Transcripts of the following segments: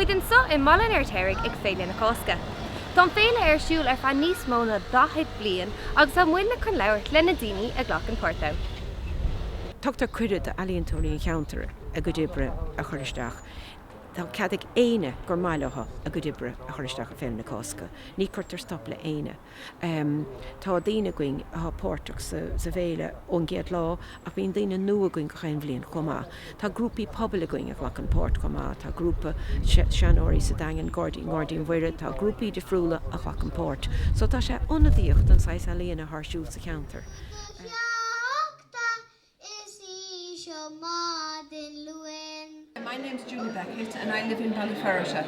muid anseo i mBaile an Fheirtéaraigh ag Féile na Cásca. Tá an féile ar siúl ar feadh níos mó ná 40 bliain agus tá muidne chun labhairt le na daoine a ghlacann páirt ann. Tugtar cuireadh d'ealaíontóirí an cheantair a gcuid oibre a chur isteach. Tá cead ag éinne gur maith leo a gcuid oibre a chur isteach i Féile na Cásca. Ní cuirtear stop le éinne. Tá daoine againn atá páirteach sa bhféile ón gcéad lá ach bíonn daoine nua againn gach aon bhliain chomh maith. Tá grúpaí pobail againn a ghlacann páirt chomh maith, tá grúpa seanóirí sa Daingean, Gairdín Ghairdín Mhuire, tá grúpaí difriúla a ghlacann páirt. So tá sé ionadaíoch don saghas ealaíona atá ar siúl sa cheantar. Is í seo maidin Luain. My name's Julie Beckett and I live in Ballyferriter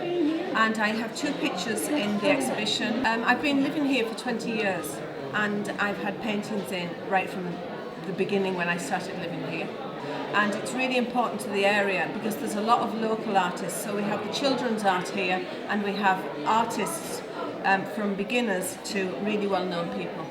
and I have two pictures in the exhibition. Um, I've been living here for 20 years and I've had paintings in right from the beginning when I started living here. And it's really important to the area because there's a lot of local artists. So we have the children's art here and we have artists um, from beginners to really well-known people.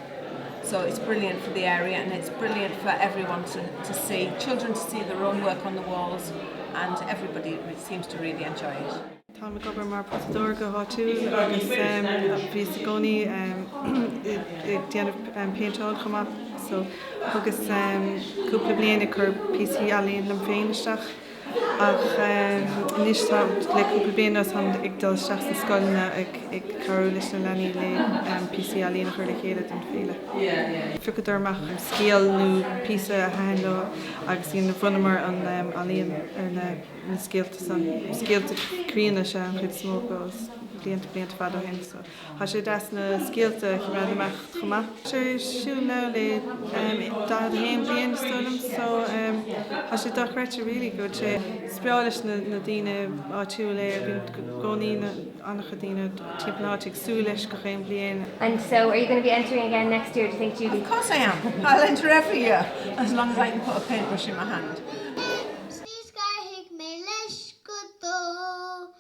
So it's brilliant for the area and it's brilliant for everyone to, to see, children to see their own work on the walls and everybody seems to really enjoy it. Táim ag obair mar potadóir go háitiúil agus bhíos i gcónaí ag déanamh péinteáil chomh maith so thugas cúpla bliain ag cur píosaí ealaíon liom féin isteach. Ach anois tá, le cúpla bliain anuas, táim ag dul isteach sna scoileanna ag cabhrú leis na leanaí le píosaí ealaíon a chur le chéile don féile. Phiocadar amach scéal nó píosa a thaitin leo agus bhunamar an ealaíon ar na scéalta san. Scéalta críonna is ea an chuid is mó acu, blianta, blianta fada ó shin. Tá sé deas na scéalta a choimeád amach chomh maith. Tá sé ar siúl now le 41 bliain is dóigh liom so tá sé dochreidte really go bhfuil sé. Is breá leis na daoine áitiúil é, bíonn i gcónaí an-chuid daoine timpeall na háite ag súil leis gach aon bhliain. And so are you going to be entering again next year do you think Julie? Of course I am. I'll enter every year as long as I can put a paintbrush in my hand. 'S ní scarfaidh mé leis go deo.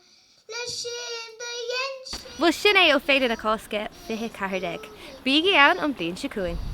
Leis sin do dhein sé. Bhuel sin é ó Féile na Cásca 2014. Bígí ann an bhliain seo chugainn.